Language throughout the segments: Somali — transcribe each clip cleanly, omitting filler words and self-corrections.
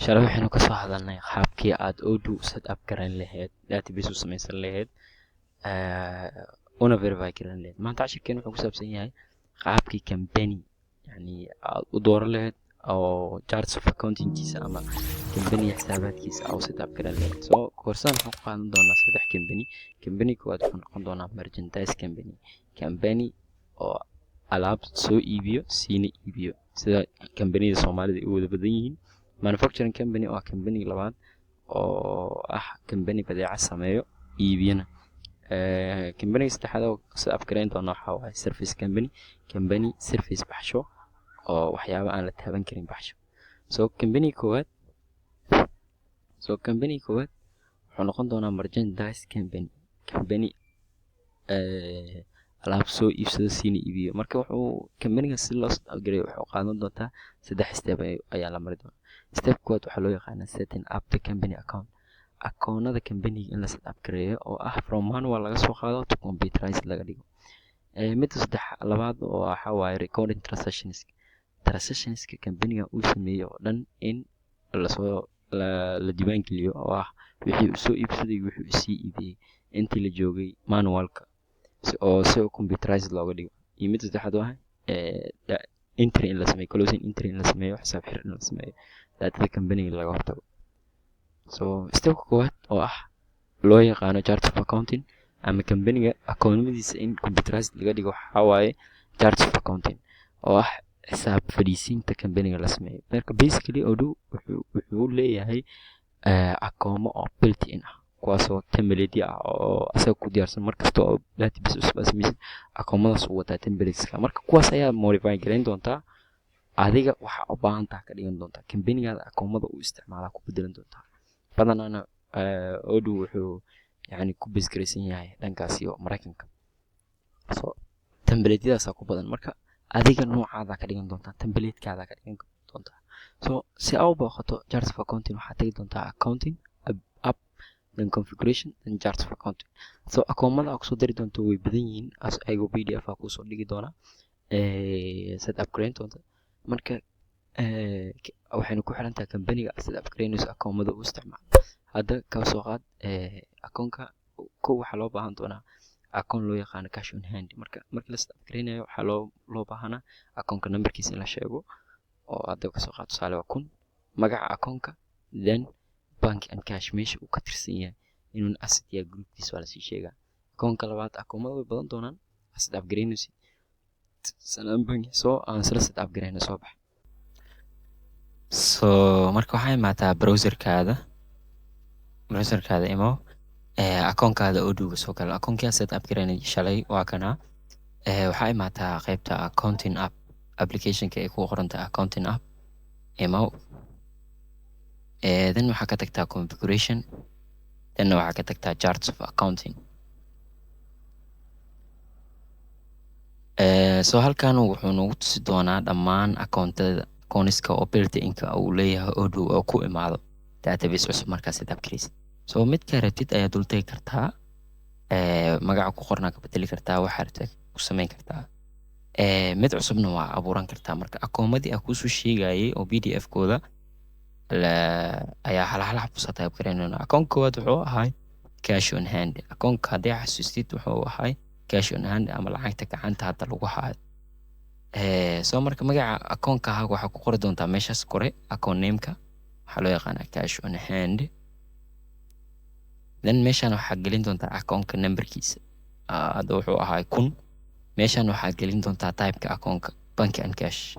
Shalay waxaynu kasoo hadalnay qaabkii aad Odoo set up garan lahayd, database u samaysan lahayd, una verify garan lahayd. Maanta cashirkeena wuxuu ku saabsan yahay qaabkii company yani aad u dooran lahayd oo charts of accountingkiisa ama company xisaabaadkiisa aad u set up garan lahayd. So koorsaan waxaan ku qaadan doonaa saddex company. Company koowaad wuxuu noqon doonaa merchandise company, company oo alaab soo iibiyo siina iibiyo, sida kambaniyada Soomaalida ay u wada badan yihiin. Manufacturing company waa company labaad oo ah company badeeca sameeyo iibiyana. Companyga saddexaad oo set up gareyn doona waxaa waaye service company, company service baxsho oo waxyaabo aan la taaban karin baxsho. So company koowaad wuxuu noqon doonaa merchandise company, company alaab soo iibsado siina iibiyo. Marka wuxuu companyga si loo set up gareeyo wuxuu qaadan doontaa saddex step ayaa la mari doonaa. Step koowaad waxaa loo yaqaanaa setting up the company account, akoonada companyga in la set up gareeyo oo ah from manual laga soo qaado to computerized laga dhigo. Midda saddex labaad oo waxaa waaye recording transactions, transactionska companyga uu sameeyey oo dhan in lasoo la diiwaangeliyo, oo ah wixii uu soo iibsaday, wixii uu sii iibiyey intii la joogay manualka, si oo computerized looga dhigo. Iyo midda saddexaad waa entry in la sameeyo, closing entry in la sameeyo, xisaab xir in la sameeyo, daatada companyga laga hortago. So stepka koowaad oo ah loo yaqaano chart of accounting ama companyga akoonimadiisa in computerized laga dhigo waxaa waaye chart of accounting oo ah xisaab fadhiisiinta companyga la sameeyo. Marka basically Odoo wuxuu leeyahay akoomo oo built in ah, kuwaasoo template ah oo asaga ku diyaarsan. Markasta oo database cusub aad samaysid, akoomadaas uu wataa templateska. Marka kuwaas ayaa modify gareyn doontaa, adiga waxaa u baahan taha ka dhigan doontaa, companygaada akoomada uu isticmaalaa ku bedelan doontaa. Badanaana Odoo wuxuu yani ku base garaysan yahay dhankaas iyo Maraykanka, so templatyadaasaa ku badan. Marka adiga noocaada ka dhigan doontaa, templatekaada ka dhigan doontaa. So si aa u booqato charts of accounting, waxaad tagi doontaa accounting app, then configuration, then charts of accounting. So akoomada aa kusoo dari doonto way badan yihiin, as ayagoo PDF aa kusoo dhigi doonaa set up gareyn doonta. Marka waxayna ku xiran tahay companyga aad set up gareynayso akoomada uu isticmaalo. Hadda ka soo qaad akoonka kow waxaa loo baahan doonaa akoon loo yaqaano cash on hand. Marka markii la set up gareynayo waxaa loo baahanaa akoonka numberkiisa in la sheego, oo hadda kasoo qaad tusaale waa 1000, magaca akoonka, then bank and cash meesha uu ka tirsan yahay, inuun asset yahay groupkiisa waa lasii sheegaa. Akoonka labaad, akoomada way badan doonaan set up gareynaysid. Salaam Bank, so aan isla set up gareyna soo bax. So marka waxaa imaataa browserkaada imo, akoonkaada Odooga soo gala. Akoonkii set up gareynay shalay waa kana. Waxaa imaataa qaybta accounting app, applicationka ay ku qoran tahay accounting app imo. Then waxaa ka tagtaa configuration, then waxaa ka tagtaa charts of accounting. So halkan wuxuu nagu tusi doonaa dhammaan akoontada, akooniska oo built-in-ka uu leeyahay Odoo oo ku imaado database cusub markaa set up gareysid. So midka rabtid ayaa dul tagi kartaa, magaca ku qornaa ka bedeli kartaa, waxaa rabtid ku samayn kartaa, mid cusubna waa abuuran kartaa. Marka akoomadii aan kuusoo sheegayay oo PDF kooda ayaa hal hal xab kusoo type gareynayna. Akoonka koowaad wuxuu ahay cash on hand. Akoonka haddii xasuustid wuxuu ahay cash on hand ama lacagta gacanta hadda lagu hayo. So marka magaca akoonkaaga waxaa ku qori doontaa meeshaas kore, account nameka waxaa loo yaqaanaa cash on hand. Then meeshaan waxaa gelin doontaa akoonka numberkiisa. Hadda wuxuu ahaa 1000. Meeshaan waxaa gelin doontaa typeka akoonka, bank and cash.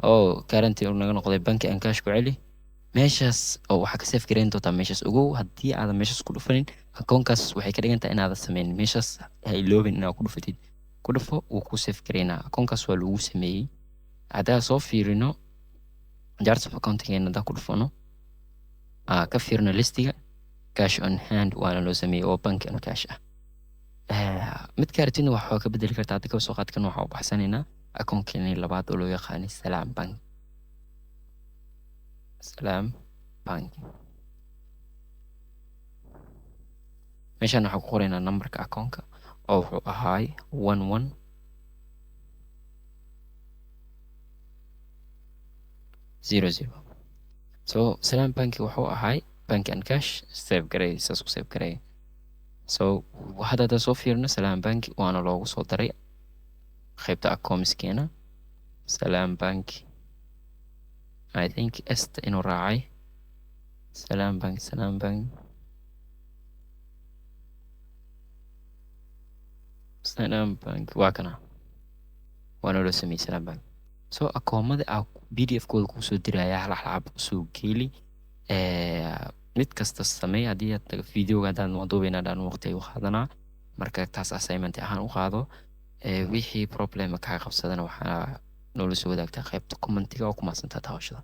Oh, currently uu naga noqday bank and cash, ku celi meeshaas oo waxaa ka save gareyn doontaa meeshaas. Ogow, haddii aadan meeshaas ku dhufanin akoonkaas, waxay ka dhigan tahay inaadan sameynin. Meeshaas ha iloobin inaad ku dhufatid. Ku dhufo, wuu ku save gareynaa, akoonkaas waa lagu sameeyey. Haddaan soo fiirino charts of accounting, haddaan ku dhufano, ka fiirino listiga, cash on hand waana loo sameeyey oo bank and cash ah. Mid ka rabtidna waxaa ka bedeli kartaa. Hadda kasoo qaad kan waxaa u baxsanaynaa akoonkeeni labaad oo loo yaqaanay Salaam Bank. Salaam Bank, meeshaan waxaan ku qoraynaa numberka akoonka oo wuxuu ahaay 1100. So Salaam Banki wuxuu ahay bank and cash. Save garay, saas ku save garay. So hadda haddaan soo fiirino Salaam Banki, waana loogu soo daray qaybta accountskeena. Salaam Bank, I think esta inuu raacay Salaam Bank, Salaam Bank, Salaam Bank waa kana, waana loo sameeyey Salaam Bank. So akoomada aa PDF kooda kusoo diraya, hal hal usoo geeli, mid kasta sameey. Haddii aad videoga haddaan waan duubaynaa dhaan waqti ayuu qaadanaa. Marka taas assignment ahaan u qaado. Wixii problem kaa qabsadana waxaa noola soo wadaagtaa qaybta commentiga oo ku mahadsantaa daawashada.